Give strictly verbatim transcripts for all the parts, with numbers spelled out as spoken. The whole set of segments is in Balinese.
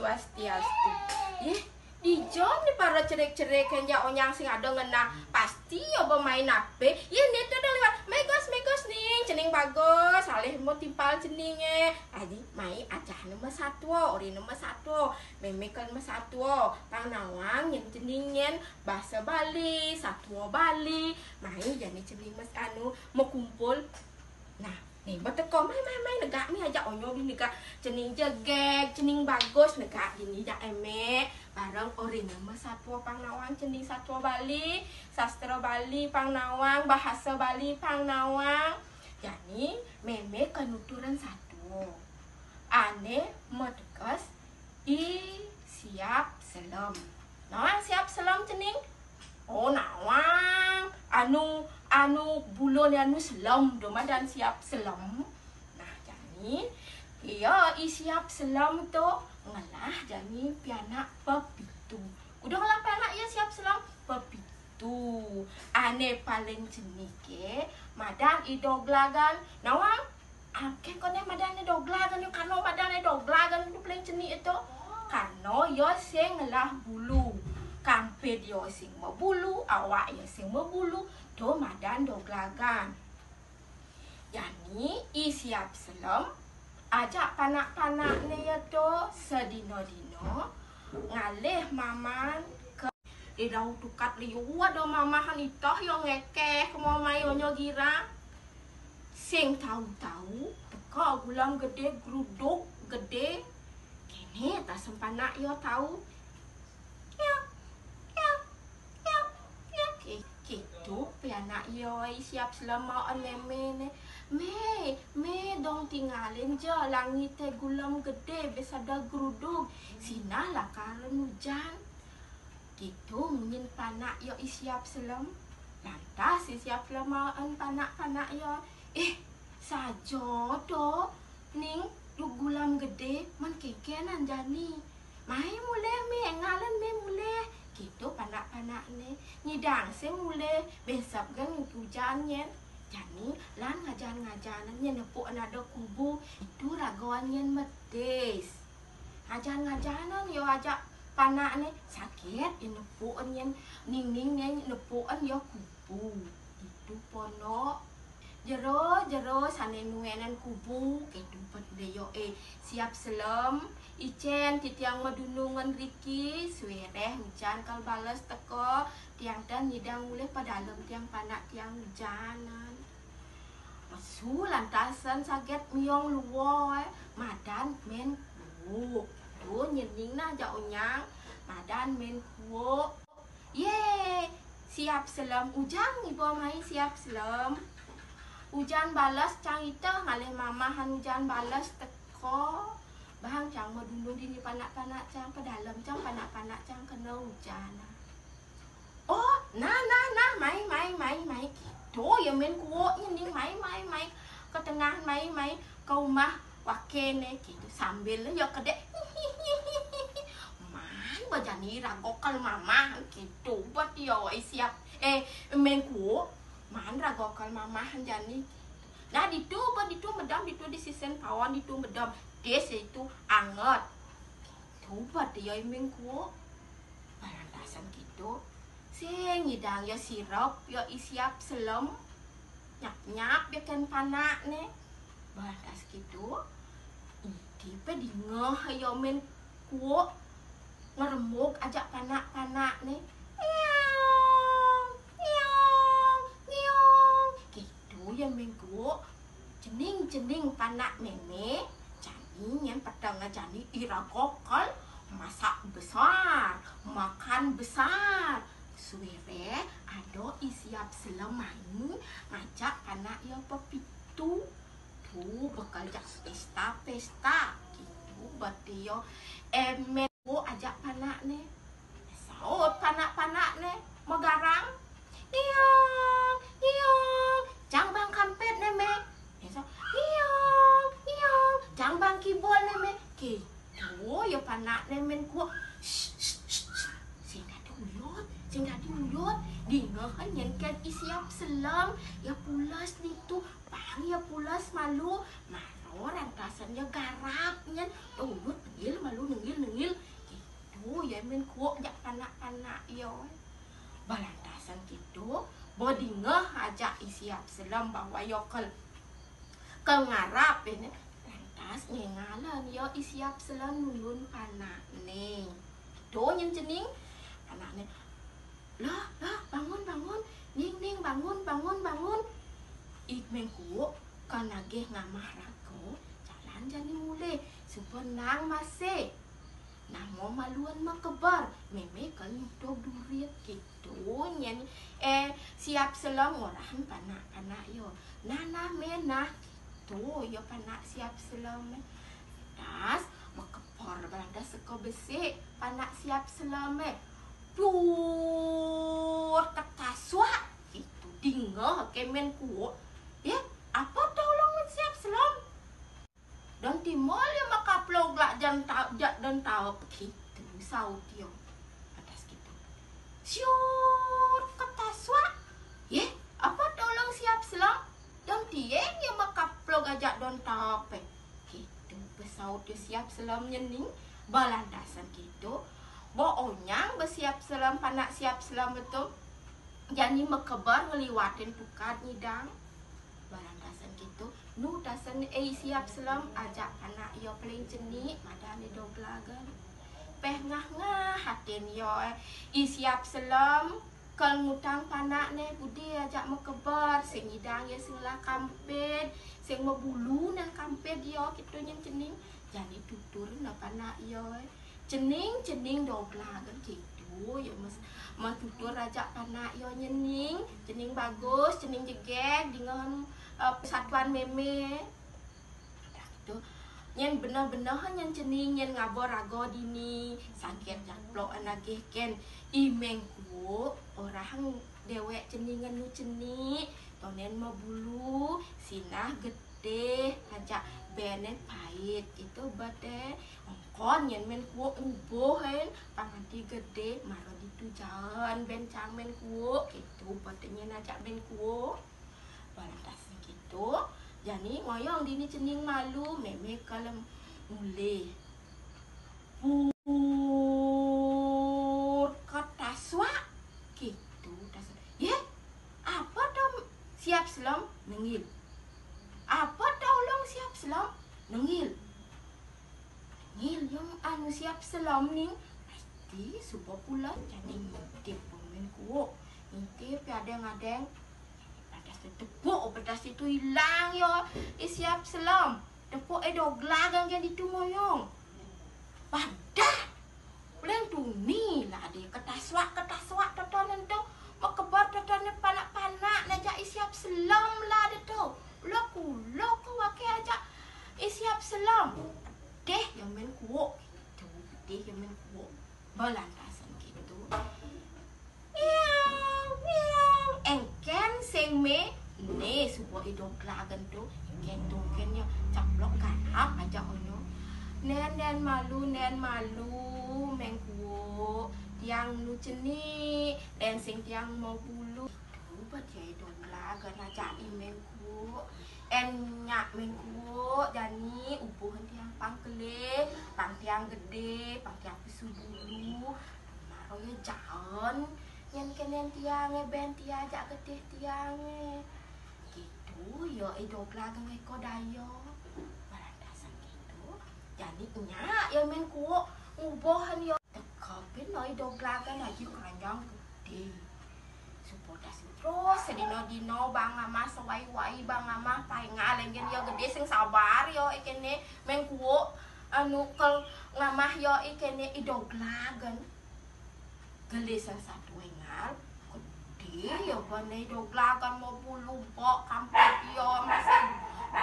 Swastiastu. Yéh, dija né para cerik-cerik kéné ja onyang sing ada ngenah. Pasti ya ba main H P. Yéh, né to dong liwat. Megos, megos ning, cening bagus. Alih mo timpal ceningé. Adi, mai ajahné masatwa, orina masatwa. Mémé kan masatwa. Pang nawang nyén cening nyén basa Bali, satwa Bali. Mai jani cening mas anu, makumpul. Nah, né, ba teka, mai, mai, mai, negak né, aja onyo bi negak. Cening jegég, cening bagus, negak dini ja emek. Bareng orina masatwa pang nawang, cening satwa Bali, sastra Bali pang nawang, bahasa Bali pang nawang. Jani, mémé ka nuturan satwa. Ané mateges, I Siap Selem. Nawang Siap Selem cening? Oh, nawang. Anu, anu, bulun anu selem, do madan Siap Selem. Nah, jani, iya, I Siap Selem to ngelah jani pianak pepitu. Udah ngelah pianak ya Siap Selem? Pepitu. Ané paling cenik ké, madan I Doglagan. Nawang? Aké koné madan I Doglagan, yo karno madan I Doglagan to paling cenik to. Karno yo sing ngelah bulu. Kampid yo sing mabulu, awak yo sing mabulu, to madan Doglagan. Jani I Siap Selem ajak panak-panakné yo to sedina-dina ngalih maman ka Di dau tukat liu ada mamahan itah yo ngekeh kemo mai onyo girang. Sing tau-tau teka gulam gede, gruduk gede. Kene tasem panak yo tau. Yo, yo, yo, yo. Ki-, kitu pianak yo, I Siap Selem maoan mémé ne. Mé, mé dong tingalin ja langit e gulam gede, bes ada gruduk. Sinah lakaran ujan. Kitu munyin panak yo I Siap Selem. Lantas I Siap Selem maoan panak-panak yo. Ih, sajo to, Ning, duk gulam gede, man kekenan jani. Mai muleh, mé, ngalen mé muleh. Kitu panak-panak ne. Nyidang se muleh, besap gen ujan nyen. Jani, lan ngajan-ngajanan nyen nepuk nado kubu. Itu ragoan nyen medis. Ngajan-ngajanan yo ajak panak ne, sakit yo nepuk nyen, Ning-ning ne nepuk yo kubu. Itu ponok. Jero, jero sane nuenan kubu, ketu pet de yo e. Siap Selem, icen titiang medunungan riki, suereh ujan kal bales teko, tiang tan nyidang uleh padalem tiang panak tiang ujanan. Mesu lantasan saget miong luo, madan men kuok. Tu nyening nah jak unyang, madan men kuok. Ye, Siap Selem, ujan ibo mai Siap Selem. Ujan bales cang ite ngalih mamahan ujan bales teko. Bang cang medunung dini panak-panak cang, pedalem cang panak-panak cang kena ujan. Oh, nah, nah, nah, mai, mai, mai, mai. Kitu ya men kuok nyening, mai, mai, mai. Ke tengah, mai, mai. Ke umah wakene, kitu. Sambil ya kedek. Man, bejani ragokal mamah, kitu. Buat yo, eh, Siap. Eh, men kuok. Man ragokal mamah jani. Nah, ditu, buat ditu medam, ditu di sisen pawon, ditu medam. Des itu anget. Kitu, buat yo, men kuok. Parantasan kitu, sing ngidang ya sirep, ya I Siap Selem. Nyap-nyap ya ken panak ne. Barantas kitu, iti pe dingeh ya men kuok ngeremuk ajak panak-panak ne. Ngiong, ngiong, ngiong. Kitu ya men kuok. Cening-cening panak meme, jani nyen peteng jani ira gokol, masak besar, makan besar. Suere ado I Siap Selem mai ngajak panak yo pepitu. Tu bekel jak pesta-pesta. Kitu bati yo emen kuok ajak panak ne. Saut panak-panak ne megarang. Iong, iong, cang bang kampet ne, me. Iong, iong, cang bang kibol ne, me. Kitu ya panak ne men kuok. Shh, shh, shh, shh. Sing dadi uyut, sing dadi uyut. Dingeh nyen ken I Siap Selem, ya pules nitu. Bang ya pules malu. Maro rantasan ya garap nyen. Uyut nengil malu nengil-nengil. Bo dingeh ajak i Siap Selem bahwa yo kel, kel ngarap ini. Lantas ngengalan yo i Siap Selem nulun panakne. Gitu nyen cening. Panakne, "Lah, lah, bangun, bangun. Ning, ning, bangun, bangun, bangun." I Meng Kuuk kel nagih ngamah raga, jalan jani mulih. Suba endang masih. Namo maluan makeber, meme kel nyutug durit gitu nyen. Eh, Siap Selem ngorahin panak-panak yo. "Nah, nah, me, nah." Gitu yo panak Siap Selem. Tas, makeber balantas seka besik panak Siap Selem. Dur ketaswak gitu. Dingeh ke Meng Kuuk. "Ya, apa to ulung Siap Selem?" "Don Timol yo makaplog jak don ta-, jak don taep." Gitu saut yo. Lantas gitu. Siur ketaswak. "Ye, apa to ulung Siap Selem? Don Tieng yo makaplog ajak don taep." Gitu pesaut yo Siap Selem nyening. Balantasan gitu, bo onyang be Siap Selem, panak Siap Selem betul. Jani makeber ngeliwatin tukad nyidang. Balantasan gitu, nu tasen, eh, i Siap Selem ajak panak yo paling cenik, madan i doglagen. Peh ngah-ngah atin yo, eh, i Siap Selem kel ngutang panakne budi ajak makeber, sing nyidang yo sing lah kampid, sing mabulu nang kampid yo, gitu nyen cening. Jani tutur ne panak yo, eh. "Cening, cening doglagen," gitu yo, mes-, matutur ajak panak yo nyening. "Cening bagus, cening jegeg, dingeh, eh, persatuan meme." Dah gitu. Nyen beneh-beneh nyen cening nyen ngaba raga dini, sangkir caplok nagih ken i Meng Kuuk, orahang dewek cening enu cenik, tonen mabulu, sinah gede, deh, ajak bene pait itu bete. Ongkon nyen Meng Kuuk ngubuh en, pang adi gede, mara ditu jaen ben cang Meng Kuuk, gitu bete nyen ajak Meng Kuuk. Balantas gitu, jani ngoyong dini cening malu, meme kel mulih. Pur ketaswak, gitu tasen. "Ye, apa to Siap Selem?" "Nengil." "Apa to ulung Siap Selem?" "Nengil." "Nengil yo anu Siap Selem ning." Pasti suba pulen jani ngintip Meng Kuuk. Ngintip yo adeng-adeng. Pedas tepuk, pedas itu ilang yo i Siap Selem. Tepuk i doglagen ken ditu ngoyong. Padah. Uleng tuni lah ade ketaswak-ketaswak totonen to. Makeber totonen panak-panak ne ajak i Siap Selem lah ade to. Ulo kulo ke wake ajak i Siap Selem. Deh yo Meng Kuuk. Gitu, deh yo Meng Kuuk. Balantasan gitu. Miau, miau. Engken sing me, ne suba i doglagen to. Engken to, engken yo caplok garap ajak onyo. "Nen, nen malu, nen malu, Meng Kuuk. Tiang nu cenik, nen sing tiang mabulu." Tubat yo i doglagen ajak i Meng Kuuk. "En nyak Meng Kuuk, jani ubuh tiang pang kelih, pang tiang gede, pang tiang pesu bulu. Maro yo jaen nyen kenen tiange, ben tiang ajak getih tiange." Gitu yo i doglagen eko dayo. Balantasan gitu, jani nyak yo Meng Kuuk ngubuh en yo. Teka pin no i doglagen aji keranjang gede. Suba tasen terus sedino-dino bang ngamah sewai-wai, bang ngamah paingal, engken yo gede sing sabar yo i kene Meng Kuuk, anu, kel ngamah yo i kene i doglagen. Gelis satu engal, gede yo bene i doglagen, mabulu bok kampit yo, masih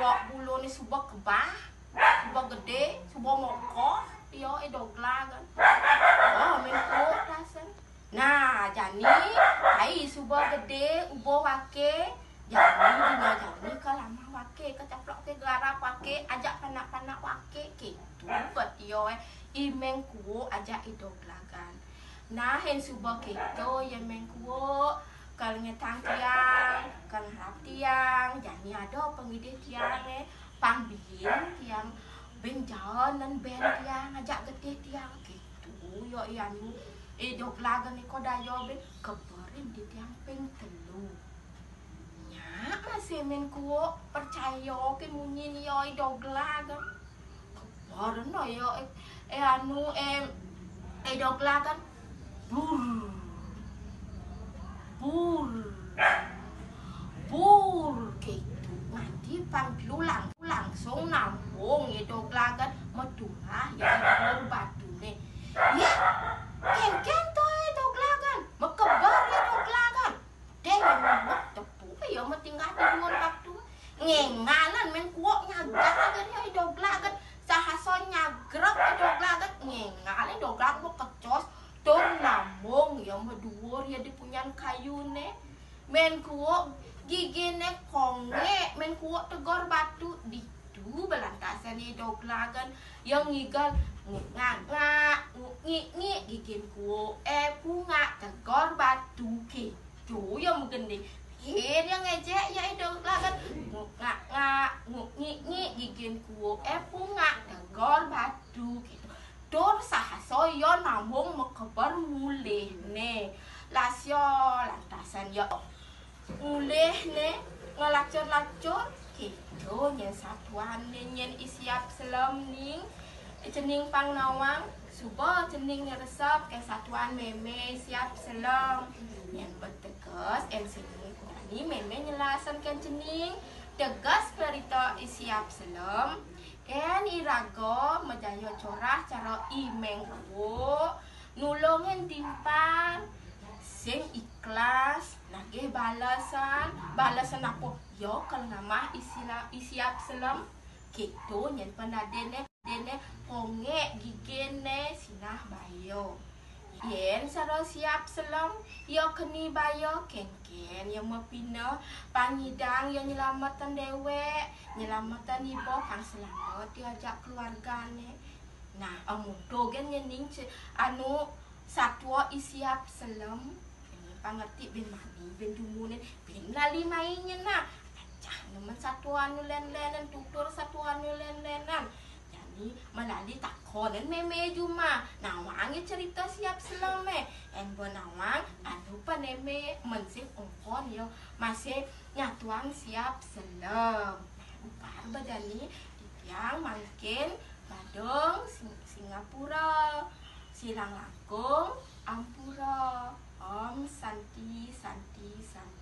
bok bulune suba kebah, suba gede, suba mokoh yo i doglagen. Oh, Meng Kuuk tasen. Nah, jani ai suba gede, ubuh wake, jani dina jani ke lamah wake, ke caplok ke garap wake, ajak panak-panak wake, gitu bet yo, eh, i Meng Kuuk ajak i doglagen. Nah, en suba keto yo Meng Kuuk, kel ngetang tiang, kel ngarap tiang, jani ado pengidih tiange, pang bin tiang, ben jaen nen ben tiang ajak getih tiang, gitu yo i anu, i doglagen eko dayo ben keber. Titiang ping telu. Nyak masih Mén Kuuk percaya ké munyin ya I Doglagan. Keber no ya, eh, eh, anu, eh, eh, Doglagan. Bur. Bur. Bur kéto. Nganti pang telu lang-, langsung nambung ya I Doglagan, meturah ya di duur batuné. Ya, kénkén to ya I Doglagan, mekeber ya I Doglagan. Deng, tepuk ya metinggah di duur batu. Ngéngalan Mén Kuuk nyagrag ya I Doglagan. Sahasa nyagrag I Doglagan, ngéngalan I Doglagan mekecos tur nambung ya meduur ya di punyan kayuné. Mén Kuuk giginé kongék, Mén Kuuk tegor batu. Ditu belantasan I Doglagan ya ngigel, nguk ngak ngak, nguk ngik ngik, gigin kuuké pungak tegor batu. Kéto ya megending. Pin ya ngejek ya I Doglagan, nguk ngak ngak, nguk ngik ngik, gigin kuuké pungak tegor batu. Kéto. Tur sahasa ya nambung mekeber mulihné. Las ya lantasan ya mulihné ngelacur-lacur, kéto nyén satuané nyén I Siap Selem ning. Cening pang nawang, suba cening ngresep kén satuan mémé Siap Selem. Nyén beteges, en sini kurani mémé nyelasen kén cening teges cerita I Siap Selem. Kén iraga majaya corah cara I Mén Kuuk nulungin timpal sing ikhlas nagih balesan. Balesan apa? Ya, kal ngamah I Siap Selem. Kéto nyén panadéné, déné kongék giginé sinah baya. Yén cara Siap Selem, ya keni baya, kénkén ya mapineh, pang nyidang ya nyelametang déwék, nyelametang iba, pang selamet ya ajak keluargané. Nah, amun to gén nyening ce-, anu, satua I Siap Selem, ini pang ngerti bin mani, bin dumunin, bin lali mai nyén nah. Pacah nemen satua anu lén-lénan, tutur satua anu lén-lénan. Jani malali takonin mémé jumah. Nawang ya cerita Siap Selem é. En ba nawang, anu pa mémé mén sing ongkon ya masih nyatuang Siap Selem. Umpar ba jani titiang mangkin badung Sing-, Singapura. Silang langkung ampura. Om Santi, Santi, Santi.